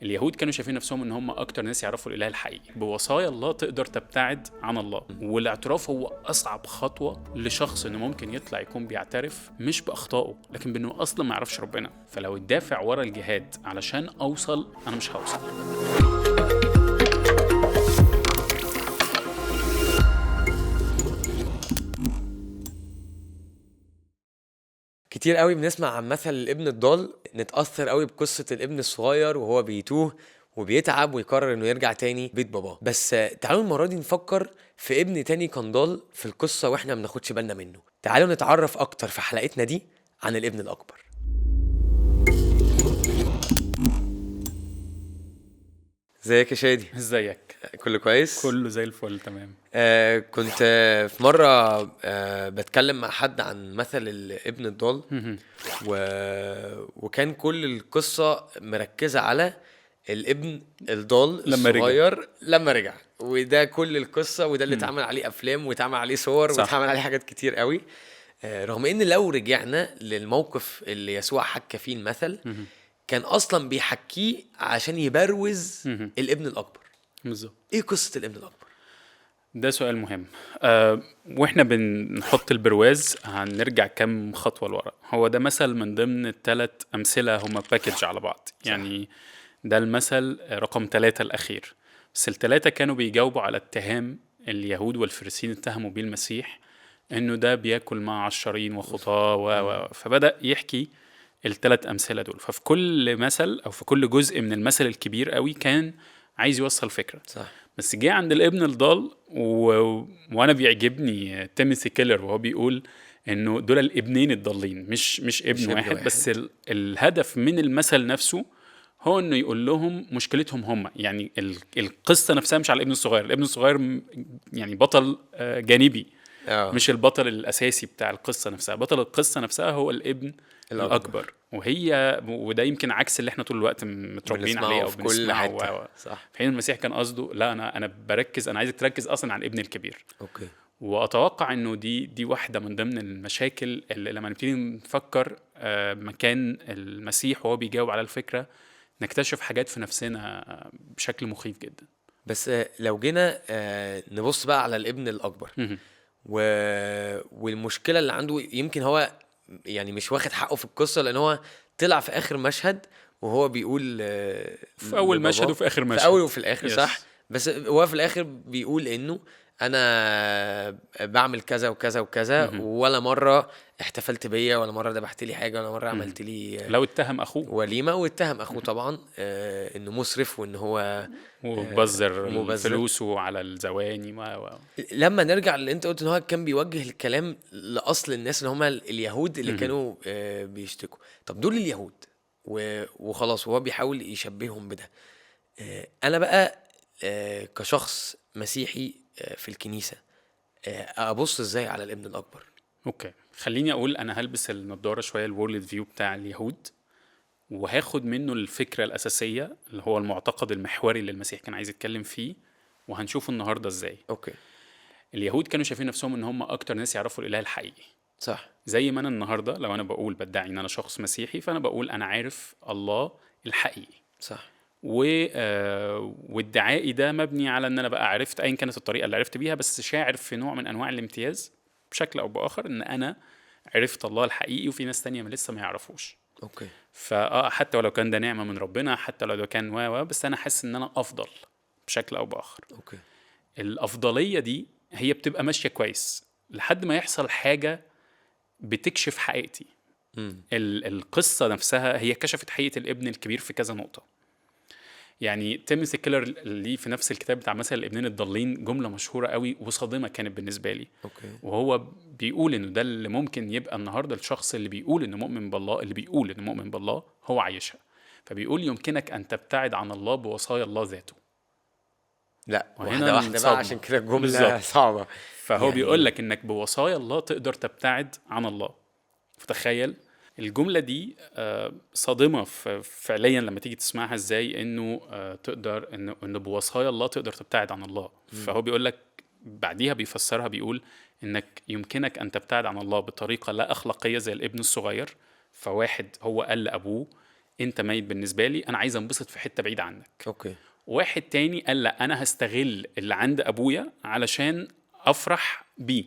اليهود كانوا شايفين نفسهم ان هم اكتر ناس يعرفوا الاله الحقيقي. بوصايا الله تقدر تبتعد عن الله، والاعتراف هو اصعب خطوة لشخص انه ممكن يطلع يكون بيعترف مش باخطائه لكن بانه اصلا ما يعرفش ربنا. فلو الدافع ورا الجهاد علشان اوصل، انا مش هوصل. كتير قوي بنسمع عن مثل الابن الضال، نتأثر قوي بقصة الابن الصغير وهو بيتوه وبيتعب ويقرر انه يرجع تاني بيت باباه. بس تعالوا المرة دي نفكر في ابن تاني كان ضال في القصة واحنا ما بناخدش بالنا منه. تعالوا نتعرف اكتر في حلقتنا دي عن الابن الأكبر. ازيك يا شادي؟ ازيك؟ كله كويس؟ كله زي الفل، تمام. كنت في مرة بتكلم مع حد عن مثل الابن الضال، وكان كل القصة مركزة على الابن الضال الصغير لما رجع، وده كل القصة، وده اللي اتعمل عليه أفلام واتعمل عليه صور واتعمل عليه حاجات كتير قوي. رغم ان لو رجعنا للموقف اللي يسوع حكى فيه المثل، كان اصلا بيحكيه عشان يبروز الابن الاكبر. بالظبط. ايه قصة الابن الاكبر؟ ده سؤال مهم. واحنا بنحط البرواز هنرجع كم خطوة لورا. هو ده مثل من ضمن الثلاث امثلة، هما package على بعض. صح. يعني ده المثل رقم 3 الاخير، بس الثلاثة كانوا بيجاوبوا على اتهام اليهود والفريسيين اتهموا بيه المسيح انه ده بياكل مع عشارين وخطاه فبدا يحكي الثلاث امثلة دول. ففي كل مثل او في كل جزء من المثل الكبير قوي كان عايز يوصل فكرة. صح. بس جه عند الابن الضال وانا بيعجبني تيموثي كيلر وهو بيقول انه دول الابنين الضالين، مش ابن واحد بس. الهدف من المثل نفسه هو انه يقول لهم مشكلتهم هم. يعني القصة نفسها مش على الابن الصغير. الابن الصغير يعني بطل جانبي، مش البطل الاساسي بتاع القصة نفسها. بطل القصة نفسها هو الابن الأكبر، وهي وده يمكن عكس اللي احنا طول الوقت متربيين عليه او بنسمعه. صح. في حين المسيح كان قصده لا، انا بركز، انا عايزك تركز اصلا على الابن الكبير. okay. واتوقع انه دي واحدة من ضمن المشاكل اللي لما نبتدي نفكر مكان المسيح وهو بيجاوب على الفكرة نكتشف حاجات في نفسنا بشكل مخيف جدا. بس لو جينا نبص بقى على الابن الاكبر والمشكلة اللي عنده، يمكن هو يعني مش واخد حقه في القصة، لأن هو طلع في آخر مشهد وهو بيقول في أول مشهد وفي آخر مشهد، في أول وفي الآخر. صح. بس هو في الآخر بيقول إنه أنا بعمل كذا وكذا وكذا، ولا مرة احتفلت بيا، ولا مرة ذبحت لي حاجة، ولا مرة عملت لي لو اتهم أخوه وليمة. واتهم أخوه طبعا إنه مسرف وإن هو وبذر فلوسه على الزواني. لما نرجع اللي أنت قلت إن هو كان بيوجه الكلام لأصل الناس اللي هم اليهود اللي كانوا بيشتكوا. طب دول اليهود وخلاص، وهو بيحاول يشبههم بده. أنا بقى كشخص مسيحي في الكنيسة أبص إزاي على الابن الأكبر؟ okay، خليني أقول أنا هلبس النظارة شوية ال world view بتاع اليهود، وهاخد منه الفكرة الأساسية اللي هو المعتقد المحوري اللي المسيح كان عايز يتكلم فيه، وهنشوفه النهاردة إزاي. okay. اليهود كانوا شايفين نفسهم إن هم أكتر ناس يعرفوا الإله الحقيقي. صح. زي ما أنا النهاردة لو أنا بقول بدعي إن أنا شخص مسيحي، فأنا بقول أنا عارف الله الحقيقي. صح. وادعائي ده مبني على ان انا بقى عرفت ايا كانت الطريقة اللي عرفت بيها، بس شاعر في نوع من انواع الامتياز بشكل او باخر ان انا عرفت الله الحقيقي وفي ناس تانية لسه ما يعرفوش. okay. فا حتى ولو كان ده نعمه من ربنا، حتى لو ده كان بس انا حاسس ان انا افضل بشكل او باخر. okay. الافضلية دي هي بتبقى ماشية كويس لحد ما يحصل حاجة بتكشف حقيقتي. القصة نفسها هي كشفت حقيقة الابن الكبير في كذا نقطة. يعني تيموثي كيلر اللي في نفس الكتاب بتاع مثل الابنين الضالين جملة مشهورة قوي وصادمة كانت بالنسبة لي. okay. وهو بيقول انه ده اللي ممكن يبقى النهاردة الشخص اللي بيقول انه مؤمن بالله، اللي بيقول انه مؤمن بالله هو عايشها. فبيقول يمكنك ان تبتعد عن الله بوصايا الله ذاته. لا، واحدة واحدة بقى، عشان كده الجملة صعبة. فهو يعني بيقول لك انك بوصايا الله تقدر تبتعد عن الله. فتخيل الجملة دي صادمة فعليا لما تيجي تسمعها، ازاي انه تقدر انه بوصايا الله تقدر تبتعد عن الله. فهو بيقول لك بعديها بيفسرها، بيقول انك يمكنك ان تبتعد عن الله بطريقة لا اخلاقية زي الابن الصغير. فواحد هو قال لأبوه انت ميت بالنسبة لي، انا عايز انبسط في حتة بعيدة عنك. okay. واحد تاني قال لا، انا هستغل اللي عند ابويا علشان افرح بيه.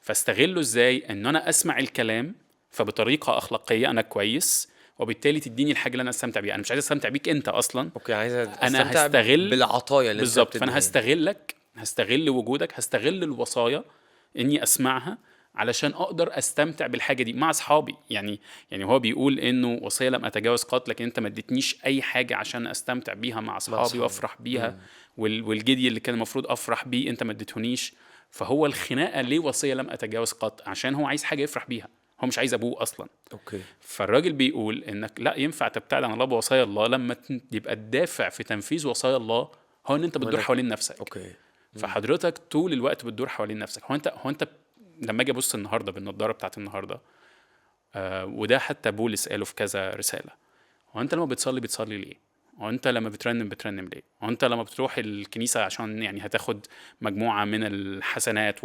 فاستغله ازاي؟ ان انا اسمع الكلام، فبطريقه اخلاقية انا كويس، وبالتالي تديني الحاجة اللي انا استمتع بيها. انا مش عايز استمتع بيك انت اصلا. okay، عايز انا هستغل بالعطايا اللي بالظبط. فانا هستغلك، هستغل وجودك، هستغل الوصايا اني اسمعها علشان اقدر استمتع بالحاجة دي مع اصحابي. يعني هو بيقول انه وصية لم اتجاوز قط، لكن انت ما اديتنيش اي حاجة عشان استمتع بيها مع اصحابي وافرح بيها، والجدي اللي كان المفروض افرح بيه انت ما اديتهونيش. فهو الخناقة ليه وصية لم اتجاوز قط؟ عشان هو عايز حاجة يفرح بيها، هو مش عايز ابوه اصلا. okay. فالراجل بيقول انك لا ينفع تبتعد عن الله بوصايا الله لما يبقى الدافع في تنفيذ وصايا الله هو ان انت بتدور حوالين نفسك. okay. فحضرتك طول الوقت بتدور حوالين نفسك. هو انت لما اجي ابص النهارده بالنضاره بتاعت النهارده، وده حتى بولس قاله في كذا رسالة، هو انت لما بتصلي بتصلي ليه؟ هو انت لما بترنم بترنم ليه؟ هو انت لما بتروح الكنيسة عشان يعني هتاخد مجموعة من الحسنات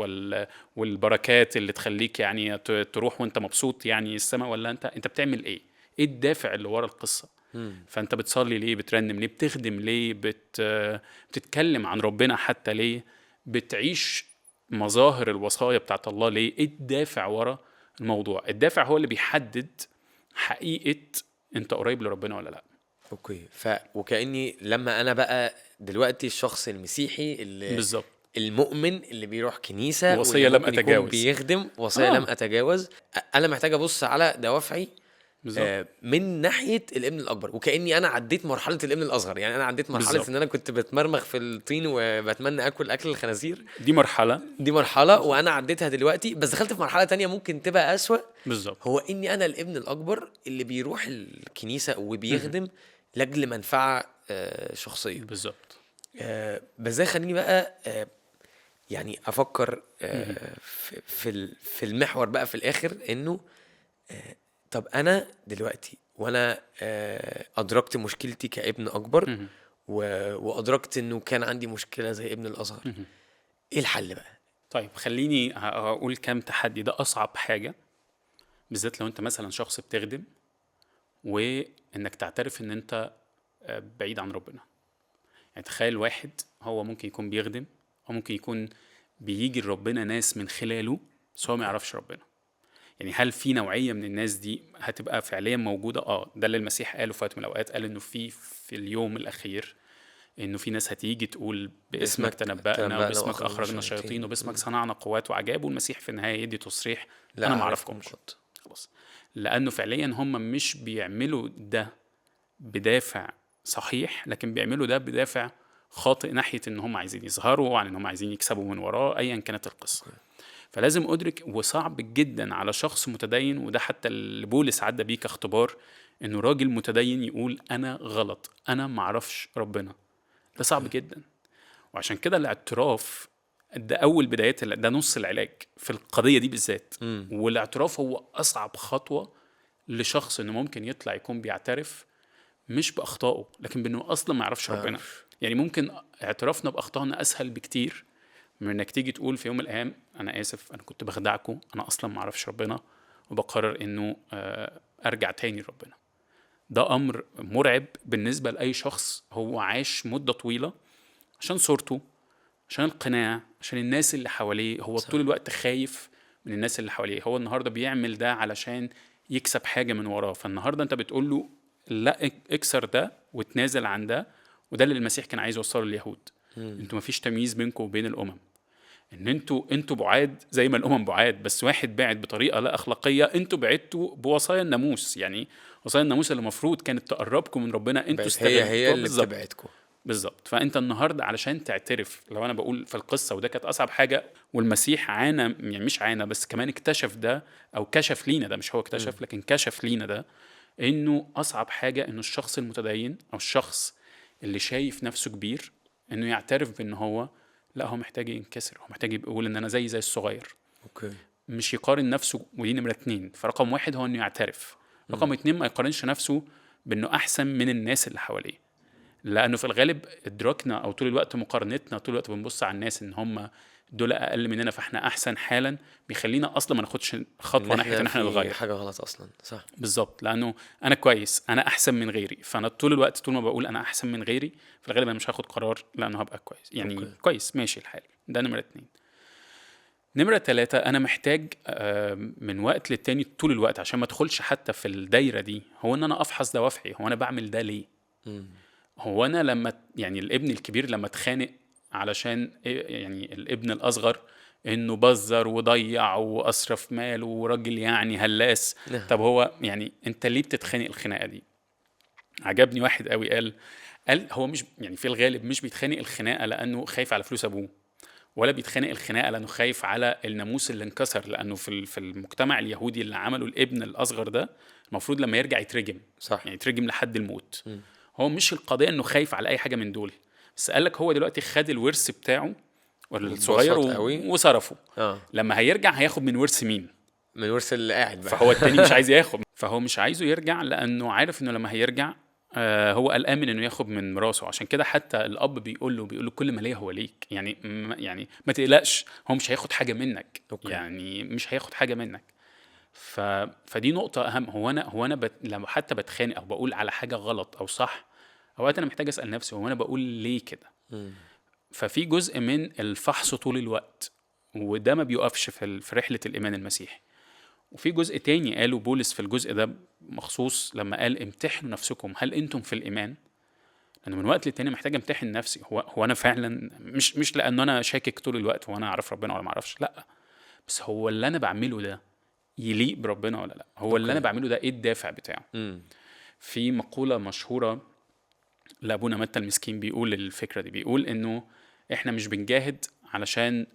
والبركات اللي تخليك يعني تروح وانت مبسوط يعني السماء، ولا انت بتعمل ايه؟ ايه الدافع اللي ورا القصة؟ فانت بتصلي ليه؟ بترنم ليه؟ بتخدم ليه؟ بتتكلم عن ربنا حتى ليه؟ بتعيش مظاهر الوصايا بتاعت الله ليه؟ ايه الدافع ورا الموضوع؟ الدافع هو اللي بيحدد حقيقة انت قريب لربنا ولا لا. okay. وكأني لما انا بقى دلوقتي الشخص المسيحي اللي بالظبط المؤمن اللي بيروح كنيسة وصية لم أتجاوز، بيخدم وصية لم أتجاوز، انا محتاج ابص على دوافعي من ناحية الابن الأكبر. وكأني أنا عديت مرحلة الابن الأصغر، يعني أنا عديت مرحلة بالزبط. إن أنا كنت بتمرمخ في الطين وبتمنى أكل الخنازير، دي مرحلة وأنا عديتها دلوقتي، بس دخلت في مرحلة تانية ممكن تبقى أسوأ. بالزبط. هو إني أنا الابن الأكبر اللي بيروح الكنيسة وبيخدم لأجل منفعة شخصية. بالزبط. بس ده خليني بقى يعني أفكر في المحور بقى في الآخر، إنه طب أنا دلوقتي وأنا أدركت مشكلتي كابن أكبر وأدركت إنه كان عندي مشكلة زي ابن الأصغر، إيه الحل بقى؟ طيب خليني أقول كام تحدي. ده أصعب حاجة، بالذات لو أنت مثلا شخص بتخدم، وإنك تعترف إن أنت بعيد عن ربنا. يعني تخيل واحد هو ممكن يكون بيخدم، أو ممكن يكون بيجي لربنا ناس من خلاله، بس هو ما يعرفش ربنا. يعني هل في نوعية من الناس دي هتبقى فعليا موجودة؟ ده اللي المسيح قاله في وقت من الأوقات، قال إنه في اليوم الأخير إنه في ناس هتيجي تقول باسمك تنبأنا وباسمك أخرجنا شياطين وباسمك صنعنا قوات وعجائب، والمسيح في النهاية يدي تصريح أنا ما أعرفكمش. خلاص، لأنه فعليا هم مش بيعملوا ده بدافع صحيح، لكن بيعملوا ده بدافع خاطئ ناحية إن هم عايزين يظهروا، عن إن هم عايزين يكسبوا من وراه، أيا كانت القصة. فلازم أدرك، وصعب جدا على شخص متدين، وده حتى اللي بولس عدى بيه كاختبار، إنه راجل متدين يقول أنا غلط، أنا معرفش ربنا. ده صعب جدا. وعشان كده الاعتراف ده أول بدايات، ده نص العلاج في القضية دي بالذات. والاعتراف هو أصعب خطوة لشخص إنه ممكن يطلع يكون بيعترف مش بأخطائه، لكن بأنه أصلا ما يعرفش ربنا. يعني ممكن اعترافنا بأخطائنا أسهل بكتير من انك تيجي تقول في يوم من الايام انا اسف، انا كنت بخدعكم، انا اصلا ما اعرفش ربنا، وبقرر انه ارجع تاني لربنا. ده امر مرعب بالنسبة لاي شخص هو عاش مده طويلة عشان صورته، عشان القناع، عشان الناس اللي حواليه. هو طول الوقت خايف من الناس اللي حواليه، هو النهارده بيعمل ده علشان يكسب حاجة من وراه. فالنهارده انت بتقول له لا، اكسر ده وتنازل عن ده، وده اللي المسيح كان عايز يوصله لليهود. انتوا مفيش تمييز بينكم وبين الامم، ان انتوا بعاد زي ما الامم بعاد، بس واحد بعد بطريقة لا اخلاقية، انتوا بعدتوا بوصايا الناموس. يعني وصايا الناموس اللي المفروض كانت تقربكم من ربنا، انتوا استغلتوها. هي اللي بتبعدكم بالظبط. فانت النهارده علشان تعترف، لو انا بقول في القصة، وده كانت اصعب حاجة، والمسيح عانى، يعني مش عانى بس كمان اكتشف ده، او كشف لينا ده، مش هو اكتشف لكن كشف لينا ده، انه اصعب حاجة انه الشخص المتدين او الشخص اللي شايف نفسه كبير انه يعترف بان هو لا، هو محتاج ينكسر، هو محتاج يقول ان انا زي الصغير. okay. مش يقارن نفسه، ودي نمرة 2. فرقم 1 هو انه يعترف. رقم 2 ما يقارنش نفسه بانه احسن من الناس اللي حواليه، لانه في الغالب ادراكنا او طول الوقت مقارنتنا، طول الوقت بنبص على الناس ان هم دول اقل مننا فاحنا احسن حالا، بيخلينا اصلا ما ناخدش خطوة ناحية ان احنا نتغير. حاجة غلط اصلا. صح بالظبط، لانه انا كويس، انا احسن من غيري، فانا طول الوقت طول ما بقول انا احسن من غيري في الغالب انا مش هاخد قرار لانه هبقى كويس يعني. okay. كويس ماشي الحال. ده نمره 2. نمرة 3، أنا محتاج من وقت للتاني طول الوقت عشان ما أدخلش حتى في الدايرة دي، هو إن أنا أفحص دوافعي. هو أنا بعمل ده ليه؟ هو أنا لما يعني الابن الكبير لما اتخانق علشان يعني الابن الأصغر إنه بزر وضيع وأسرف ماله وراجل يعني هلاس، طب هو يعني أنت ليه بتتخانق الخناقة دي؟ عجبني واحد قوي قال هو مش يعني في الغالب مش بيتخانق الخناقة لأنه خايف على فلوس أبوه، ولا بيتخانق الخناقة لانه خايف على الناموس اللي انكسر، لانه في المجتمع اليهودي اللي عمله الابن الاصغر ده المفروض لما يرجع يترجم. صح. يعني يترجم لحد الموت. هو مش القضية انه خايف على اي حاجة من دول، بس قال لك هو دلوقتي خد الورث بتاعه الصغير وصرفه. لما هيرجع هياخد من ورث مين؟ من ورث اللي قاعد بقى. فهو التاني مش عايز ياخد، فهو مش عايزه يرجع لانه عارف انه لما هيرجع هو قلقان من انه ياخد من مراسه. عشان كده حتى الاب بيقول له كل ما ليه هو ليك، يعني ما تقلقش، هو مش هياخد حاجة منك. okay. يعني مش هياخد حاجة منك. فدي نقطة اهم. هو انا لما حتى بتخانق او بقول على حاجة غلط او صح، اوقات انا محتاج اسال نفسي هو انا بقول ليه كده. ففي جزء من الفحص طول الوقت، وده ما بيوقفش في رحله الايمان المسيحي. وفي جزء تاني قاله بولس في الجزء ده مخصوص لما قال امتحنوا نفسكم هل انتم في الإيمان؟ لأنه من وقت للتاني محتاج امتحن نفسي، هو أنا فعلا مش لأنه أنا شاكك طول الوقت هو أنا أعرف ربنا ولا ما أعرفش، لأ، بس هو اللي أنا بعمله ده يليق بربنا ولا لأ؟ هو اللي أنا بعمله ده إيه الدافع بتاعه؟ في مقولة مشهورة لأبونا متى المسكين بيقول الفكرة دي، بيقول إنه إحنا مش بنجاهد علشان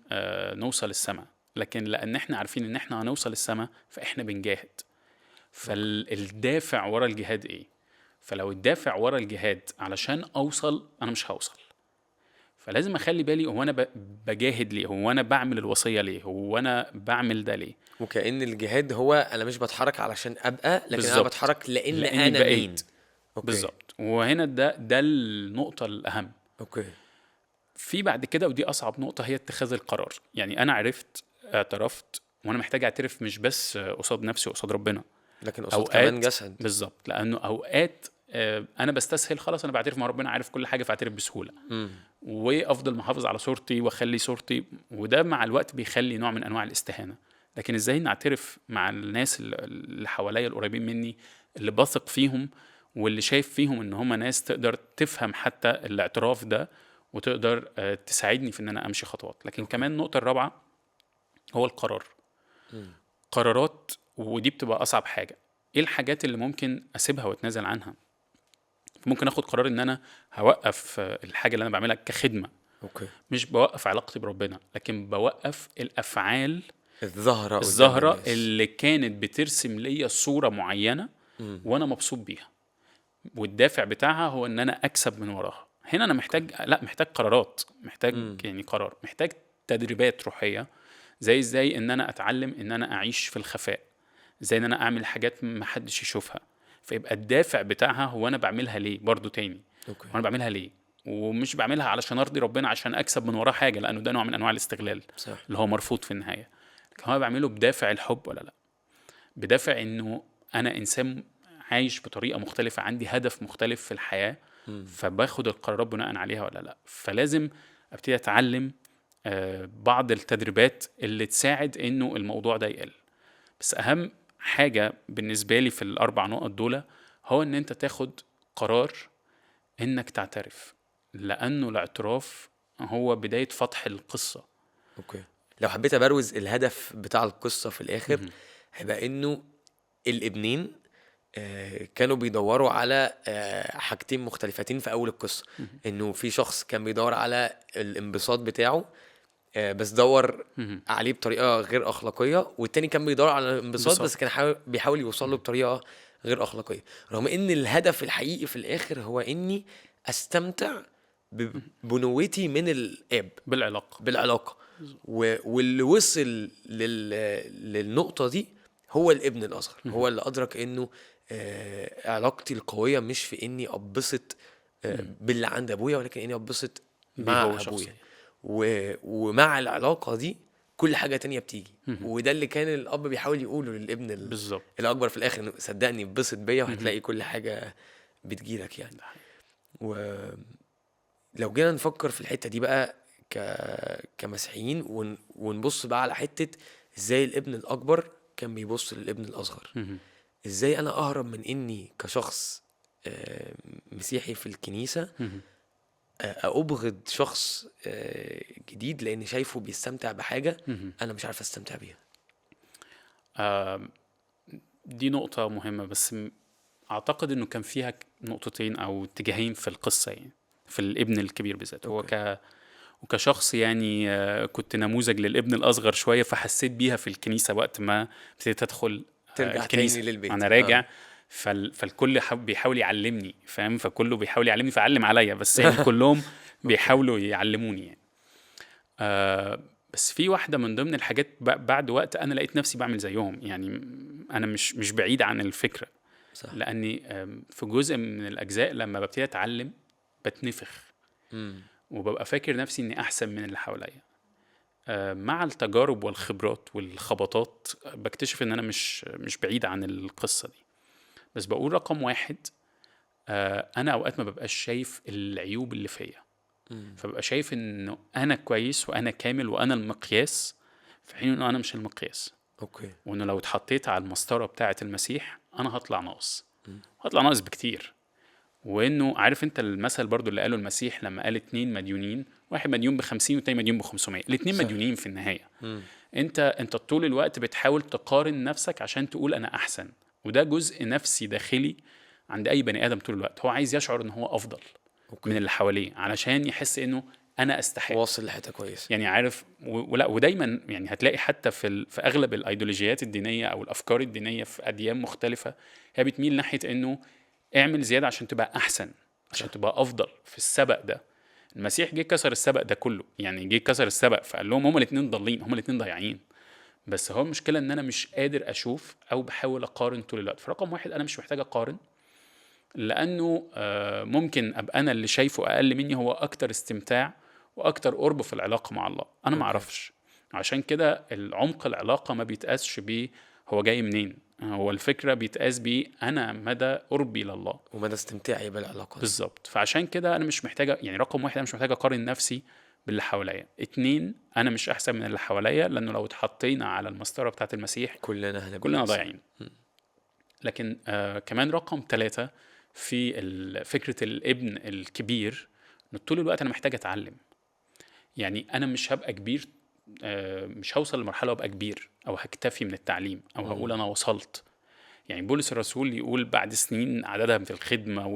نوصل السماء، لكن لأن احنا عارفين ان احنا هنوصل السماء فاحنا بنجاهد. فالدافع ورا الجهاد ايه؟ فلو الدافع ورا الجهاد علشان اوصل، انا مش هوصل. فلازم اخلي بالي هو انا بجاهد ليه، هو انا بعمل الوصية ليه، هو انا بعمل ده ليه. وكأن الجهاد هو انا مش بتحرك علشان ابقى، لكن بالزبط. انا بتحرك لان انا مين. بالظبط. وهنا ده النقطة الاهم. okay. في بعد كده، ودي اصعب نقطة، هي اتخاذ القرار. يعني انا عرفت، اعترفت، وانا محتاج اعترف مش بس قصاد نفسي وقصاد ربنا، لكن قصاد كمان جسد. بالظبط، لانه اوقات انا بستسهل، خلاص انا بعترف مع ربنا عارف كل حاجة فاعترف بسهولة، وافضل محافظ على صورتي واخلي صورتي، وده مع الوقت بيخلي نوع من انواع الاستهانة. لكن ازاي نعترف مع الناس اللي حواليا القريبين مني، اللي بثق فيهم واللي شايف فيهم ان هم ناس تقدر تفهم حتى الاعتراف ده وتقدر تساعدني في ان انا امشي خطوات. لكن كمان النقطة الرابعة هو القرار. قرارات، ودي بتبقى أصعب حاجة. إيه الحاجات اللي ممكن أسيبها وأتنازل عنها؟ ممكن أخد قرار إن أنا هوقف الحاجة اللي أنا بعملها كخدمة. okay. مش بوقف علاقتي بربنا، لكن بوقف الأفعال الظاهرة اللي كانت بترسم لي صورة معينة وأنا مبسوط بيها، والدافع بتاعها هو إن أنا أكسب من وراها. هنا أنا محتاج، لا، محتاج قرارات، محتاج يعني قرار، محتاج تدريبات روحية، زي ازاي ان انا اتعلم ان انا اعيش في الخفاء، زي ان انا اعمل حاجات ما حدش يشوفها، فيبقى الدافع بتاعها هو انا بعملها ليه. برضو تاني، وانا بعملها ليه، ومش بعملها علشان ارضي ربنا عشان اكسب من وراه حاجة، لانه ده نوع من انواع الاستغلال. صح. اللي هو مرفوض في النهاية. لكن هو بعمله بدافع الحب ولا لا، بدافع انه انا انسان عايش بطريقة مختلفة، عندي هدف مختلف في الحياة، فباخد القرارات بناء عليها ولا لا. فلازم ابتدي اتعلم بعض التدريبات اللي تساعد انه الموضوع ده يقل. بس اهم حاجة بالنسبة لي في الاربع نقط دول هو ان انت تاخد قرار انك تعترف، لانه الاعتراف هو بداية فتح القصة. okay. لو حبيت ابروز الهدف بتاع القصة في الاخر، هيبقى انه الابنين كانوا بيدوروا على حاجتين مختلفتين في اول القصة. انه في شخص كان بيدور على الانبساط بتاعه، بس دور عليه بطريقة غير اخلاقية، والتاني كان بيدور على الانبساط بس كان بيحاول يوصل له بطريقة غير اخلاقية، رغم ان الهدف الحقيقي في الاخر هو اني استمتع ببنوتي من الاب، بالعلاقة. واللي وصل للنقطة دي هو الابن الاصغر، هو اللي ادرك انه علاقتي القوية مش في اني ابسط باللي عند ابويا، ولكن اني ابسط مع ابويا. ومع العلاقة دي كل حاجة تانية بتيجي. وده اللي كان الاب بيحاول يقوله للابن بالظبط الاكبر في الاخر، انه صدقني اتبسط بيا وهتلاقي كل حاجة بتجيلك يعني. ولو جينا نفكر في الحتة دي بقى كمسيحيين ونبص بقى على حتة ازاي الابن الاكبر كان بيبص للابن الاصغر، ازاي انا اهرب من اني كشخص مسيحي في الكنيسة ابغض شخص جديد لان شايفه بيستمتع بحاجة انا مش عارف استمتع بيها. دي نقطة مهمة، بس اعتقد انه كان فيها نقطتين او اتجاهين في القصة، يعني في الابن الكبير بالذات. هو وكشخص يعني كنت نموذج للابن الأصغر شوية، فحسيت بيها في الكنيسة وقت ما ابتديت أدخل ترجع الكنيسة تاني للبيت. أنا راجع فالكل بيحاول يعلمني، فاهم؟ فكله بيحاول يعلمني فعلم عليا، بس يعني كلهم بيحاولوا يعلموني يعني. بس في واحدة من ضمن الحاجات بعد وقت أنا لقيت نفسي بعمل زيهم، يعني أنا مش بعيد عن الفكرة. صح. لأني في جزء من الأجزاء لما ببتدي أتعلم بتنفخ وببقى فاكر نفسي اني احسن من اللي حواليا. مع التجارب والخبرات والخبطات بكتشف ان انا مش بعيد عن القصة دي. بس بقول رقم واحد، انا اوقات ما ببقاش شايف العيوب اللي فيا، فببقى شايف انه انا كويس وانا كامل وانا المقياس، في حين انه انا مش المقياس. okay. وانه لو اتحطيت على المسطرة بتاعة المسيح انا هطلع ناقص، هطلع ناقص بكتير. وانه عارف انت المثل برضو اللي قاله المسيح لما قال 2 مديونين، واحد مديون ب50 والتاني مديون ب500، الاثنين مديونين في النهاية. انت طول الوقت بتحاول تقارن نفسك عشان تقول انا احسن، وده جزء نفسي داخلي عند اي بني ادم طول الوقت، هو عايز يشعر ان هو افضل من اللي حواليه علشان يحس انه انا استحق، واصل لحته كويسة يعني، عارف؟ ولا ودايما يعني هتلاقي حتى في اغلب الايديولوجيات الدينية او الافكار الدينية في اديان مختلفة، هي بتميل ناحية انه اعمل زيادة عشان تبقى أحسن، عشان تبقى أفضل في السبق ده. المسيح جه كسر السبق ده كله، يعني جه كسر السبق فقال لهم هما الاتنين ضالين، هما الاتنين ضايعين، بس هو المشكلة إن أنا مش قادر أشوف أو بحاول أقارن طول الوقت. فرقم واحد، أنا مش محتاج أقارن، لأنه ممكن أبقى أنا اللي شايفه أقل مني هو أكتر استمتاع وأكتر قرب في العلاقة مع الله، أنا ما أعرفش. عشان كده العمق العلاقة ما بيتقاسش بيه هو جاي منين، هو الفكرة بيتقاس بيه أنا مدى قربي لله ومدى استمتاعي بالعلاقة. بالظبط. فعشان كده أنا مش محتاجة، يعني رقم واحد، أنا مش محتاجة أقارن نفسي باللي حواليا. 2، أنا مش أحسن من اللي حواليا، لأنه لو اتحطينا على المسطرة بتاعة المسيح كلنا ضايعين. لكن كمان رقم 3 في فكرة الابن الكبير، إن طول الوقت أنا محتاج أتعلم. يعني أنا مش هبقى كبير، مش هوصل لمرحلة وابقى كبير أو هكتفي من التعليم أو هقول أنا وصلت. يعني بولس الرسول يقول بعد سنين عددها في الخدمة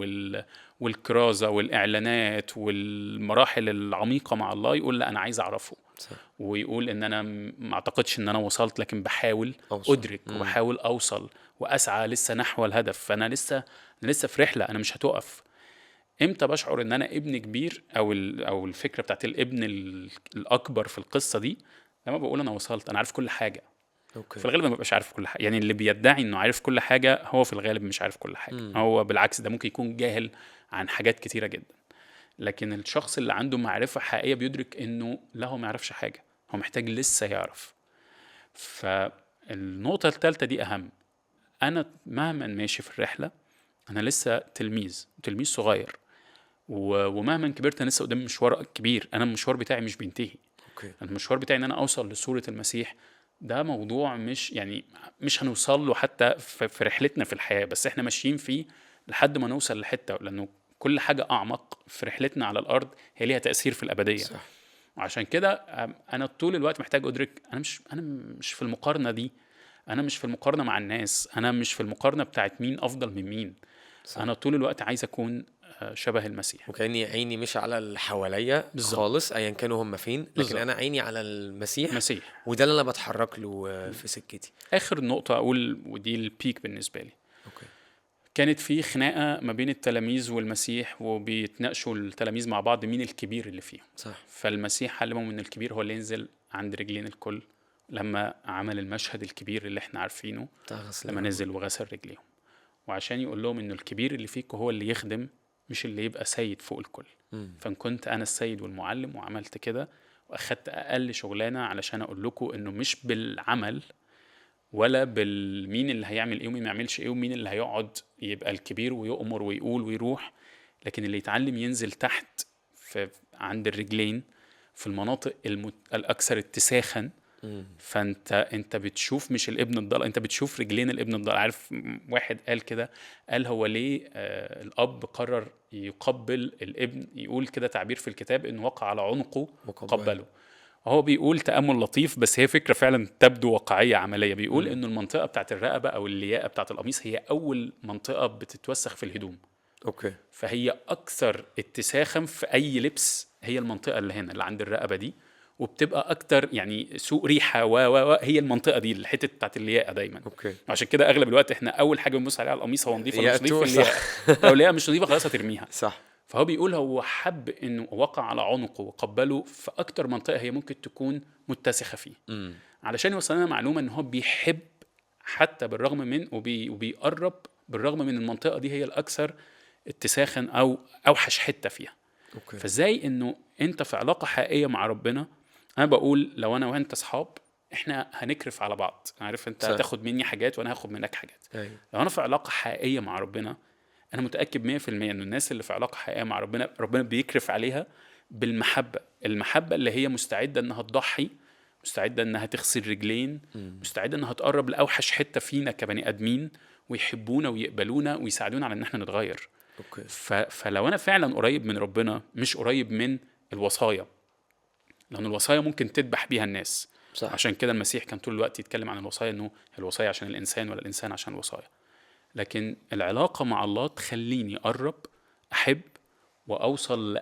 والكرازة والإعلانات والمراحل العميقة مع الله، يقول لا أنا عايز أعرفه. صح. ويقول إن أنا ما أعتقدش إن أنا وصلت، لكن بحاول أوصل. أدرك وبحاول أوصل وأسعى لسه نحو الهدف. فأنا لسه في رحلة، أنا مش هتقف. امتى بشعر ان انا ابن كبير او الفكرة بتاعت الابن الاكبر في القصة دي؟ لما بقول انا وصلت، انا عارف كل حاجة. okay. في الغالب ما ببقاش عارف كل حاجة، يعني اللي بيدعي انه عارف كل حاجة هو في الغالب مش عارف كل حاجة. هو بالعكس ده ممكن يكون جاهل عن حاجات كتيرة جدا. لكن الشخص اللي عنده معرفة حقيقية بيدرك انه لا، هو ما يعرفش حاجة، هو محتاج لسه يعرف. فالنقطه الثالثة دي اهم، انا مهما ماشي في الرحلة انا لسه تلميذ صغير، ومهما كبرت انا لسه قدامي مشوار كبير. انا المشوار بتاعي مش بينتهي. okay. المشوار بتاعي ان انا اوصل لصورة المسيح ده موضوع مش يعني مش هنوصل له حتى في رحلتنا في الحياة، بس احنا ماشيين فيه لحد ما نوصل لحتة، لانه كل حاجة اعمق في رحلتنا على الارض هي ليها تأثير في الابدية. صح. وعشان كده انا طول الوقت محتاج ادرك انا مش في المقارنة دي، انا مش في المقارنة مع الناس، انا مش في المقارنة بتاعت مين افضل من مين. صح. انا طول الوقت عايز اكون شبه المسيح، وكأني عيني مش على اللي حواليا خالص ايا كانوا هم فين، لكن بالزبط. انا عيني على المسيح، وده اللي انا بتحرك له في سكتي. اخر نقطة اقول، ودي ال peak بالنسبة لي. okay. كانت في خناقة ما بين التلاميذ والمسيح، وبيتناقشوا التلاميذ مع بعض مين الكبير اللي فيهم. صح. فالمسيح علمهم ان الكبير هو اللي ينزل عند رجلين الكل، لما عمل المشهد الكبير اللي احنا عارفينه لما نزل وغسل رجليهم، وعشان يقول لهم انه الكبير اللي فيكم هو اللي يخدم، مش اللي يبقى سيد فوق الكل. فإن كنت أنا السيد والمعلم وعملت كده، واخدت اقل شغلانة علشان اقول لكم انه مش بالعمل ولا بالمين اللي هيعمل ايه ومين ما يعملش ايه ومين اللي هيقعد يبقى الكبير ويؤمر ويقول ويروح، لكن اللي يتعلم ينزل تحت في عند الرجلين في المناطق الاكثر اتساخا. فانت بتشوف مش الابن الضال، انت بتشوف رجلين الابن الضال. عارف واحد قال كده، قال هو ليه الاب قرر يقبل الابن؟ يقول كده تعبير في الكتاب انه وقع على عنقه قبله. هو بيقول تأمل لطيف، بس هي فكرة فعلا تبدو واقعية عملية. بيقول انه المنطقة بتاعت الرقبة او اللياقة بتاعت القميص هي اول منطقة بتتوسخ في الهدوم. okay. فهي اكثر اتساخا في اي لبس هي المنطقة اللي هنا اللي عند الرقبة دي، وبتبقى اكتر يعني سوء ريحه و هي المنطقة دي الحتة بتاعت اللياقة دايما. okay. عشان كده اغلب الوقت احنا اول حاجة بنبص عليها على القميص هو نظيف ولا مش نظيف. اللياقة لو اللياقة مش نظيفة خلاص هترميها. صح. فهو بيقول هو حب انه وقع على عنقه وقبله في اكتر منطقة هي ممكن تكون متسخه فيه، علشان يوصل لنا معلومة ان هو بيحب حتى بالرغم من وبيقرب بالرغم من المنطقة دي هي الاكثر اتساخا او اوحش حتة فيها. okay. فازاي انه انت في علاقة حقيقية مع ربنا؟ انا بقول لو انا وانت اصحاب احنا هنكرف على بعض، عارف انت هتاخد مني حاجات وانا هاخد منك حاجات. أيوة. لو انا في علاقة حقيقية مع ربنا، انا متاكد 100% ان الناس اللي في علاقة حقيقية مع ربنا، ربنا بيكرف عليها بالمحبة، المحبة اللي هي مستعدة انها تضحي، مستعدة انها تغسل رجلين، مستعدة انها تقرب لاوحش حتة فينا كبني ادمين، ويحبونا ويقبلونا ويساعدونا على ان احنا نتغير. okay. فلو انا فعلا قريب من ربنا، مش قريب من الوصايا، لأن الوصايا ممكن تذبح بيها الناس. صح. عشان كده المسيح كان طول الوقت يتكلم عن الوصايا، انه الوصايا عشان الانسان ولا الانسان عشان الوصايا. لكن العلاقة مع الله تخليني اقرب، احب، واوصل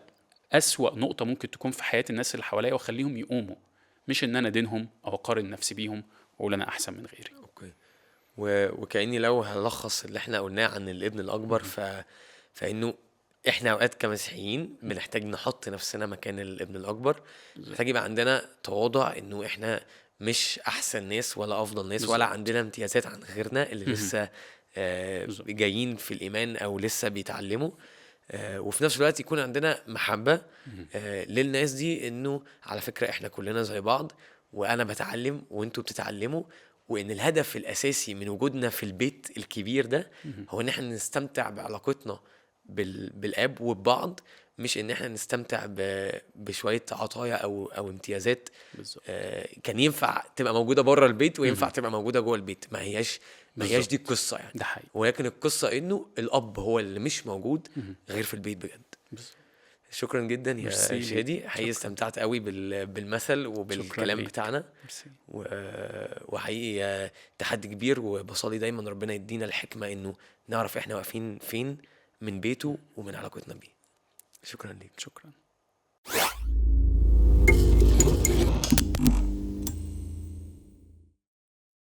لأسوأ نقطة ممكن تكون في حياة الناس اللي حواليا واخليهم يقوموا، مش ان انا دينهم او اقارن نفسي بيهم واقول انا احسن من غيري. okay. وكأني لو هلخص اللي احنا قلناه عن الابن الاكبر، فإنه احنا اوقات كمسيحيين بنحتاج نحط نفسنا مكان الابن الاكبر، محتاج يبقى عندنا تواضع انه احنا مش احسن ناس ولا افضل ناس ولا عندنا امتيازات عن غيرنا اللي لسه جايين في الايمان او لسه بيتعلموا، وفي نفس الوقت يكون عندنا محبة للناس دي، انه على فكرة احنا كلنا زي بعض، وانا بتعلم وانتوا بتتعلموا، وان الهدف الاساسي من وجودنا في البيت الكبير ده هو ان احنا نستمتع بعلاقتنا بالاب وببعض، مش ان احنا نستمتع بشوية عطايا او امتيازات كان ينفع تبقى موجودة بره البيت وينفع تبقى موجودة جوه البيت. ما هياش دي القصة يعني. ده حقيقي. ولكن القصة انه الاب هو اللي مش موجود غير في البيت بجد. بالزبط. شكرا جدا يا شادي، حقيقي استمتعت قوي بالمثل وبالكلام بتاعنا، وحقيقي تحدي كبير، وبصلي دايما ربنا يدينا الحكمة انه نعرف احنا واقفين فين من بيته ومن علاقتنا بيه. شكرا ليك. شكرا.